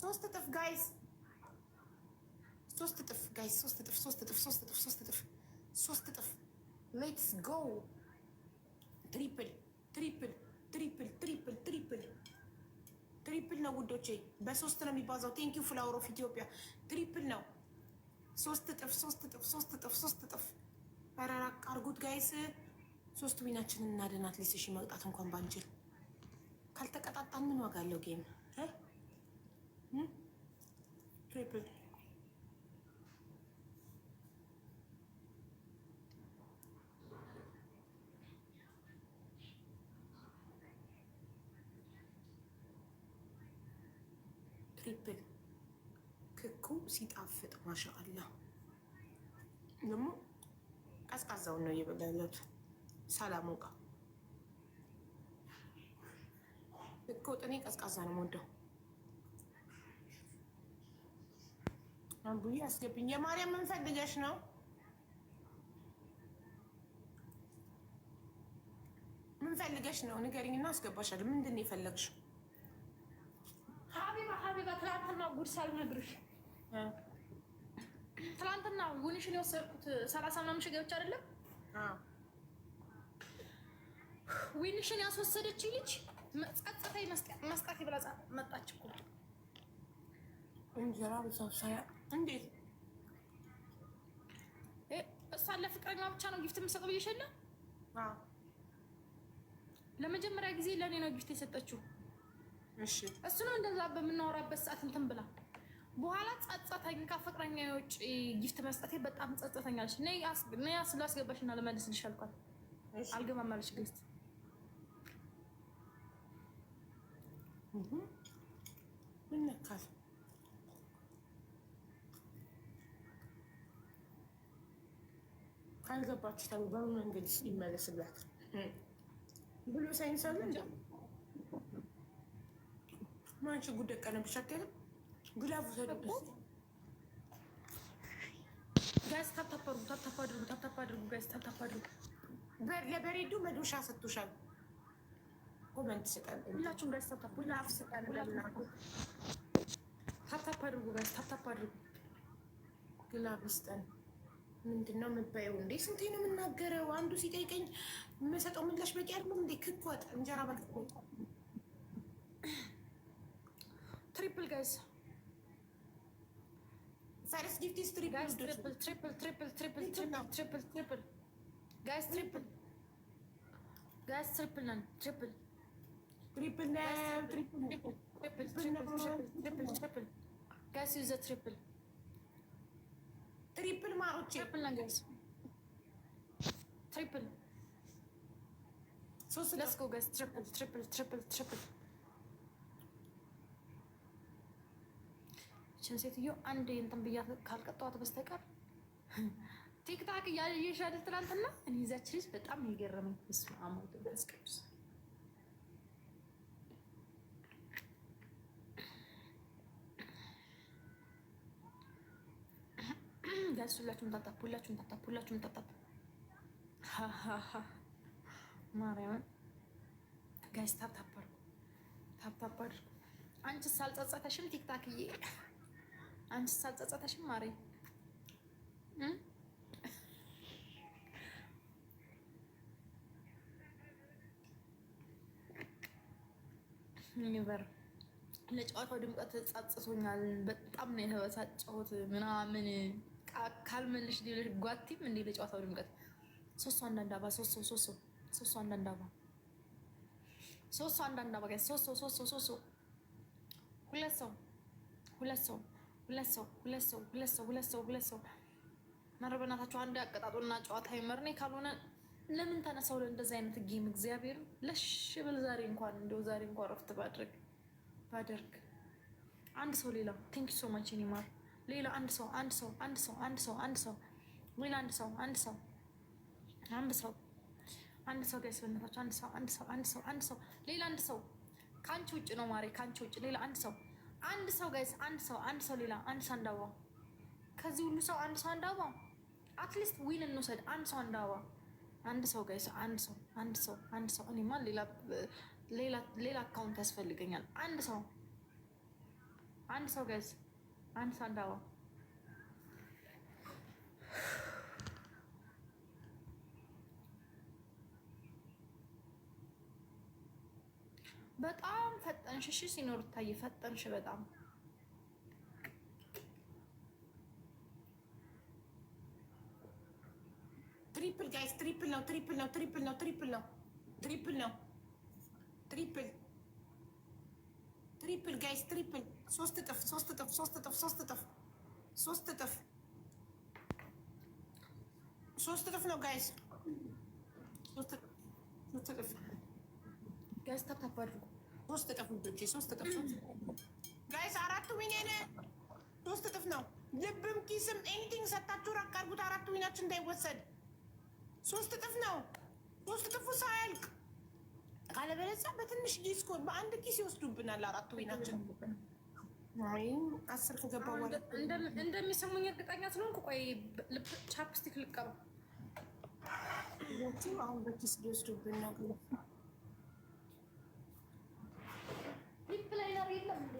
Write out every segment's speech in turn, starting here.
ሶስት እጥፍ guys፣ ሶስት እጥፍ guys፣ ሶስት እጥፍ፣ ሶስት እጥፍ፣ ሶስት እጥፍ፣ ሶስት እጥፍ፣ ሶስት እጥፍ። Let's go, triple, triple, triple, triple, triple, triple ነው ውዶቼ፣ በሶስት ነው የሚባዛው። Thank you, Flower of Ethiopia። Triple ነው። ሶስት እጥፍ፣ ሶስት እጥፍ፣ ሶስት እጥፍ፣ ሶስት እጥፍ። ኧረ ራቅ አድርጉት guys። ሶስት win ኣችንን እናድናት። At least እሺ፣ መቅጣት እንኳን ባንችል ካልተቀጣጣን ምን ዋጋ አለው game? Triple, triple። ክኩ ሲጣፍጥ ማሻአላ። ደግሞ ቀዝቃዛውን ነው እየበላ ያለሁት ሳላሞቃ። ክክ ወጥ እኔ ቀዝቃዛ ነው የምወደው። አቡዬ አስገብኝ። የማርያም ምን ፈልገሽ ነው? ምን ፈልገሽ ነው? ንገሪኝና አስገባሻለሁ። ምንድን ነው የፈለግሽው? ሀቢባ፣ ሀቢባ፣ ትላንትና ጉድ ሳልነግርሽ፣ ትላንትና win ሽን የወሰድኩት 30 ምናምን ሺህ ገብቼ አይደለም፣ win ሽን ያስወሰደች ልጅ ጸጸተኝ መስጠት ብላ መጣች እኮ። እንጀራ በሳሳያ እንዴት? እሷን ለፍቅረኛ ብቻ ነው gift የምሰጠው ብዬሽ የለ? ለመጀመሪያ ጊዜ ለእኔ ነው gift የሰጠችው። እሱንም እንደዛ በምናወራበት ሰዓት እንትን ብላ በኋላ ጸጸተኝ። ከፍቅረኛ የውጭ gift መስጠቴ በጣም ጸጸተኛለች። ነይ ላስገባሽ እና ልመልስልሽ አልኳት። አልገባም አለች guest። ምን ነካት? ካልገባች በምን መንገድ ይመለስላት ብሎ ሳይንስ አለ እንደ ማንቺ ጉድ ደቀነብሽ አትልም። Glove ውሰዱበት። Guys, tap tap አድርጉ፣ tap tap አድርጉ፣ tap tap አድርጉ። Guys, tap tap አድርጉ። ለበሬዱ መዶሻ ሰጥቶሻል። Comment ስጠን። ሁላችሁም guys, tap tap። Glove ስጠን። Tap tap አድርጉ guys፣ tap tap አድርጉ። Glove ስጠን። ምንድን ነው የምባየው እንዴ? ስንቴ ነው የምናገረው? አንዱ ሲጠይቀኝ የምሰጠው ምላሽ በቂ አይደለም እንዴ? ክክ ወጥ፣ እንጀራ በክክ ወጥ። Triple, guys. First gift is triple. Guys, triple, triple, triple, triple, triple, triple, triple, guys, triple, guys, triple ነን፣ triple. Triple ነው፣ triple። Triple, triple, triple, triple, guys, use triple. Triple ማሮቼ። Triple ነን guys, triple. ሶስት። Let's go, guys, triple, triple, triple, triple። ይችን ሴትዮ አንድ እንትን ብያት ካልቀጠዋት በስተቀር TikTok እያየሽ አይደል? ትናንትና እኔ ይዛች ልጅ በጣም ነው የገረመኝ። በስመ አብ ወወልድ ወመንፈስ ቅዱስ። Guys, ሁላችሁም tap tap፣ ሁላችሁም tap tap፣ ሁላችሁም tap tap። ማርያምን guys, tap tap አድርጉ፣ tap tap አድርጉ። አንቺስ አልጸጸተሽም? TikTok ዬ፣ አንቺስ አልጸጸተሽም? ማሬ። Never። ለጨዋታው ድምቀት ጸጽቶኛል። በጣም ነው የተበሳጨሁት ምናምን ካልመልሽ ሌሎች ጓቲም እንዴ። ለጨዋታው ድምቀት ሶስት ሰው አንዳንድ አባ፣ ሶስት ሰው፣ ሶስት ሰው፣ ሶስት ሰው አንዳንድ አባ፣ ሶስት ሰው አንዳንድ አባ፣ ሶስት ሰው፣ ሶስት ሰው፣ ሶስት ሰው፣ ሁለት ሰው፣ ሁለት ሰው፣ ሁለት ሰው፣ ሁለት ሰው፣ ሁለት ሰው፣ ሁለት ሰው፣ ሁለት ሰው። መረ በእናታችሁ አንድ አቀጣጡና ጨዋታ ይመርኔ። ካልሆነ ለምን ተነሳው ለእንደዚህ አይነት game? እግዚአብሔር ለሽ ብል ዛሬ እንኳን እንደው ዛሬ እንኳን ረፍት ባደርግ አንድ ሰው ሌላ። Thank you so much ኒማር። ሌላ አንድ ሰው፣ አንድ ሰው፣ አንድ ሰው፣ አንድ ሰው፣ አንድ ሰው፣ ሌላ አንድ ሰው፣ አንድ ሰው፣ አንድ ሰው፣ አንድ ሰው። Guys, በእናታችሁ አንድ ሰው፣ አንድ ሰው፣ አንድ ሰው፣ አንድ ሰው፣ ሌላ አንድ ሰው። ከአንቺ ውጭ ነው ማሬ፣ ከአንቺ ውጭ ሌላ አንድ ሰው፣ አንድ ሰው guys፣ አንድ ሰው፣ አንድ ሰው፣ ሌላ አንድ ሰው፣ አንድ አበባ። ከዚህ ሁሉ ሰው አንድ ሰው አንድ አበባ። At least win እንውሰድ። አንድ ሰው አንድ አበባ፣ አንድ ሰው guys፣ አንድ ሰው፣ አንድ ሰው፣ አንድ ሰው። እኔማ ሌላ ሌላ account ያስፈልገኛል። አንድ ሰው፣ አንድ አንድ ሰው guys፣ አንድ ሰው አንድ አበባ። በጣም ፈጠንሽ። እሺ ሲኖር ታይ ፈጠንሽ በጣም። Triple guys፣ triple ነው፣ triple ነው፣ triple ነው፣ triple ነው፣ triple ነው፣ triple፣ triple guys፣ triple፣ ሶስት እጥፍ፣ ሶስት እጥፍ፣ ሶስት እጥፍ፣ ሶስት እጥፍ፣ ሶስት እጥፍ፣ ሶስት እጥፍ ነው guys፣ ሶስት እጥፍ፣ ሶስት እጥፍ። Guys, tap tap አድርጉ። ሶስት እጥፍ ውዶቼ፣ ሶስት እጥፍ guys፣ አራቱ win ሶስት እጥፍ ነው። ልብም kiss ም anything ሰጣችሁ ራቅ አድርጉት። አራቱ win ኣችን እንዳይወሰድ ሶስት እጥፍ ነው። ሶስት እጥፉ ሳያልቅ፣ ካለበለዚያ በትንሽ kiss በአንድ kiss ይወስዱብናል። አራቱ win ኣችን 10 ከገባ በኋላ እንደሚሰሙኝ እርግጠኛ ስለሆንኩ ቆይ chapstick ልቀባ። አሁን በ kiss ሊወስዱብን ነው። Lip liner የለም እንዴ?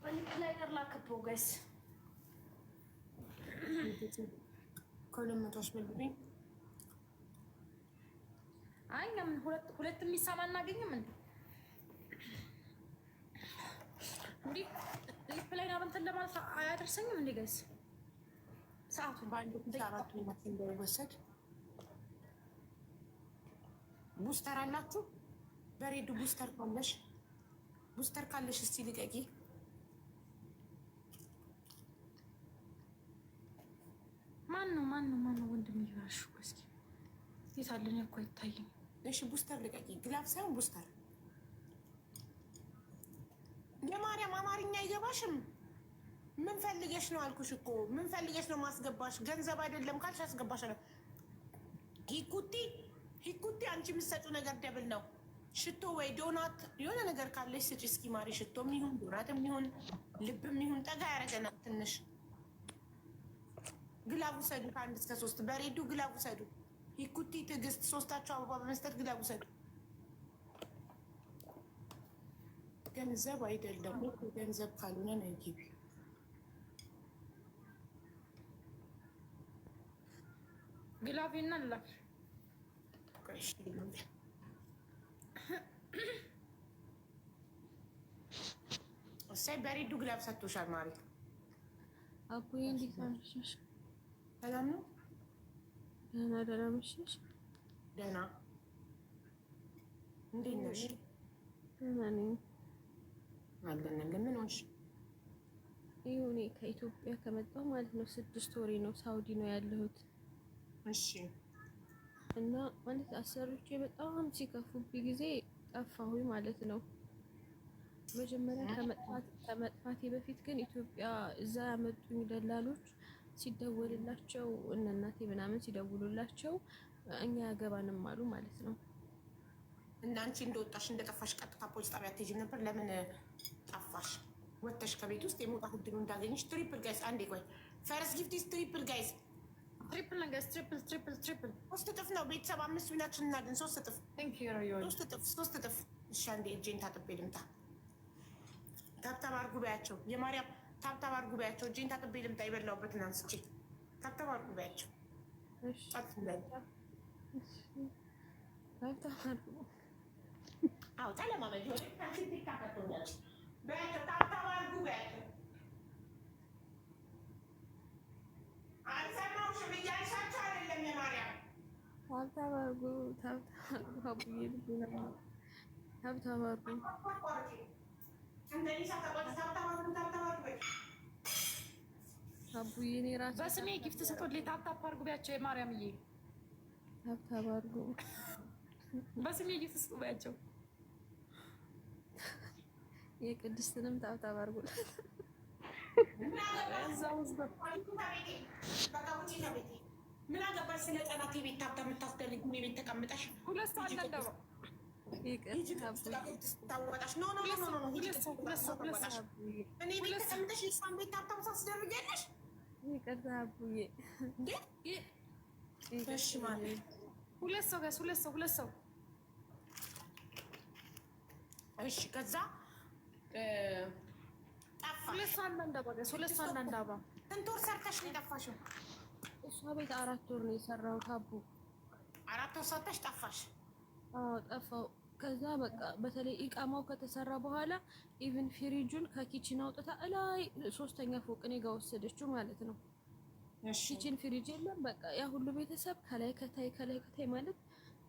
በ lip liner ላክበው guys። ከ200 አስበልብኝ። አይ እኛ ምን ሁለት ሁለት የሚሰማ አናገኝም እንዴ? እንዲህ lip liner እንትን ለማለት አያደርሰኝም እንዴ guys? ሰዓቱ በአንድ kiss አራቱ win ኣችን እንዳይወሰድ። Booster አላችሁ? በሬዱ booster ካለሽ፣ booster ካለሽ እስቲ ልቀቂ። ማን ነው? ማን ነው? ማን ነው? ወንድም ይባሹ እስኪ የት አለ? እኔ እኮ አይታየኝም። እሺ booster ልቀቂ። Glove ሳይሆን booster። የማርያም አማርኛ አይገባሽም? ምን ፈልገሽ ነው አልኩሽ እኮ። ምን ፈልገሽ ነው ማስገባሽ? ገንዘብ አይደለም ካልሽ አስገባሽ ነው። ሂኩቲ፣ ሂኩቲ፣ አንቺ የምትሰጪው ነገር double ነው። ሽቶ ወይ ዶናት የሆነ ነገር ካለሽ ስጪ እስኪ ማሪ። ሽቶም ይሁን ዶናትም ይሁን ልብም ይሁን ጠጋ ያደረገናል ትንሽ። Glove ውሰዱ። ከአንድ እስከ ሶስት በሬዱ glove ውሰዱ። ሂኩቲ፣ ትዕግስት፣ ሶስታቸው አበባ በመስጠት glove ውሰዱ። ገንዘብ አይደለም፣ ገንዘብ ካልሆነ ነው ግቢ። Glove ኤና ልላክ። እሺ። እሰይ በሬዱ glove ሰጥቶሻል ማሪ። አቡዬ እንዴት አመሸሽ? ሰላም ነው? ደህና ደህና አመሸሽ? ደህና፣ እንዴት ነሽ? ደህና ነኝ። አለን አለን። ምን ሆንሽ? ይኸው እኔ ከኢትዮጵያ ከመጣሁ ማለት ነው 6 ወሬ ነው። ሳውዲ ነው ያለሁት። እና ማለት አሰሪዎቼ በጣም ሲከፉብኝ ጊዜ ጠፋሁኝ ማለት ነው። መጀመሪያ ከመጥፋቴ በፊት ግን ኢትዮጵያ እዛ ያመጡኝ ደላሎች ሲደወልላቸው፣ እነ እናቴ ምናምን ሲደውሉላቸው እኛ ያገባንም አሉ ማለት ነው። እና አንቺ እንደወጣሽ እንደጠፋሽ ቀጥታ ፖሊስ ጣቢያ አትሄጂም ነበር? ለምን ጠፋሽ? ወጥተሽ ከቤት ውስጥ የመውጣት እድሉ እንዳገኘሽ። Triple guys፣ አንዴ ቆይ። First gift is triple guys። Triple ነው guys፣ triple፣ triple፣ triple። ሶስት እጥፍ ነው ቤተሰብ። አምስት win ኣችን እናድን። ሶስት እጥፍ። Thank you ሮዮ። ሶስት እጥፍ፣ ሶስት እጥፍ። እሺ አንዴ እጄን ታጥቤ ልምጣ። Tap tap አድርጉ በያቸው። የማርያም tap tap አድርጉ በያቸው። እጄን ታጥቤ ልምጣ። የበላሁበትን አንስቼ tap tap አድርጉ በያቸው። እሺ። ጸጥ በል። እሺ። Tap tap አድርጉ። አዎ ተለማመጂ። ወደ በያቸው። Tap tap አድርጉ በያቸው። አልሰማሁሽም፣ እያልሻቸው አይደለም የማርያም። Tap tap አድርጉ። Tap tap አድርጉ። አቡዬ ልቤ ነው። Tap tap አድርጉ። እንደኔ ሳታቋጭ tap tap አድርጉ፣ tap tap አድርጉ በይ። አቡዬ እኔ ራሴ በስሜ gift ስጡልኝ። Tap tap አድርጉ ቢያቸው የማርያምዬ። Tap tap አድርጉ። በስሜ gift ስጡ ቢያቸው። የቅድስትንም tap tap አድርጉላት። እዛው እዛው። በቃ ውጪ ከቤቴ። ምን አገባሽ ስለ ጠላት የቤት tap tap የምታስደርጊ? እኔ ቤት ተቀምጠሽ ሁለት ሰው አለ እንደው። ይቅርታ አቡዬ። ታወጣሽ። No, no, no, no, no። ሁለት ሰው፣ ሁለት ሰው፣ ሁለት ሰው። አቡዬ። እኔ ቤት ተቀምጠሽ የእሷን ቤት tap tap ታስደርጊያለሽ ይቅርታ አቡዬ። እንዴ? እሺ ማለት ሁለት ሰው guys፣ ሁለት ሰው፣ ሁለት ሰው። እሺ። ከዛ ጠፋሽ። ሁለት ሰው አንዳንድ አባ guys፣ ሁለት ሰው አንዳንድ አባ። ስንት ወር ሰርተሽ ነው የጠፋሽው? እሷ ቤት 4 ወር ነው የሰራሁት አቡ። 4 ወር ሰርተሽ ጠፋሽ። አዎ፣ ጠፋው። ከዛ በቃ በተለይ ኢቃማው ከተሰራ በኋላ even ፍሪጁን ከ kitchen አውጥታ እላይ ሶስተኛ ፎቅ እኔ ጋር ወሰደችው ማለት ነው። Kitchen ፍሪጅ የለም። በቃ ያ ሁሉ ቤተሰብ ከላይ ከታይ ከላይ ከታይ ማለት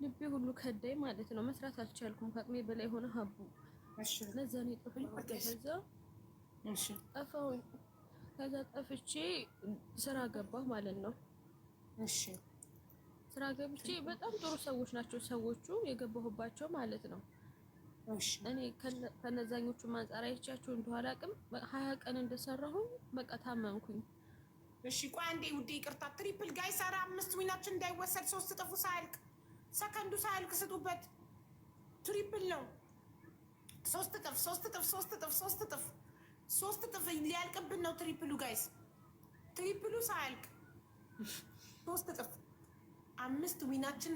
ልቤ ሁሉ ከዳይ ማለት ነው። መስራት አልቻልኩም። ከአቅሜ በላይ ሆነ ሀቡ። ለዛ ነው የጠፋሁት። ከዛ ጠፋሁኝ። ከዛ ጠፍቼ ስራ ገባሁ ማለት ነው። ስራ ገብቼ በጣም ጥሩ ሰዎች ናቸው ሰዎቹ የገባሁባቸው ማለት ነው። እኔ ከነዛኞቹ አንጻር አይቻቸው እንደኋላ አላቅም። 20 ቀን እንደሰራሁኝ በቃ ታመምኩኝ። እሺ፣ ቆይ አንዴ ውዴ፣ ይቅርታ። Triple guys፣ ኧረ አምስት win ኣችን እንዳይወሰድ፣ ሶስት እጥፉ ሳያልቅ፣ ሰከንዱ ሳያልቅ ስጡበት። Triple ነው። ሶስት እጥፍ፣ ሶስት እጥፍ፣ ሶስት እጥፍ፣ ሶስት እጥፍ፣ ሶስት እጥፍ። ሊያልቅብን ነው triple ኡ guys። Triple ኡ ሳያልቅ ሶስት እጥፍ፣ አምስት win ኣችን።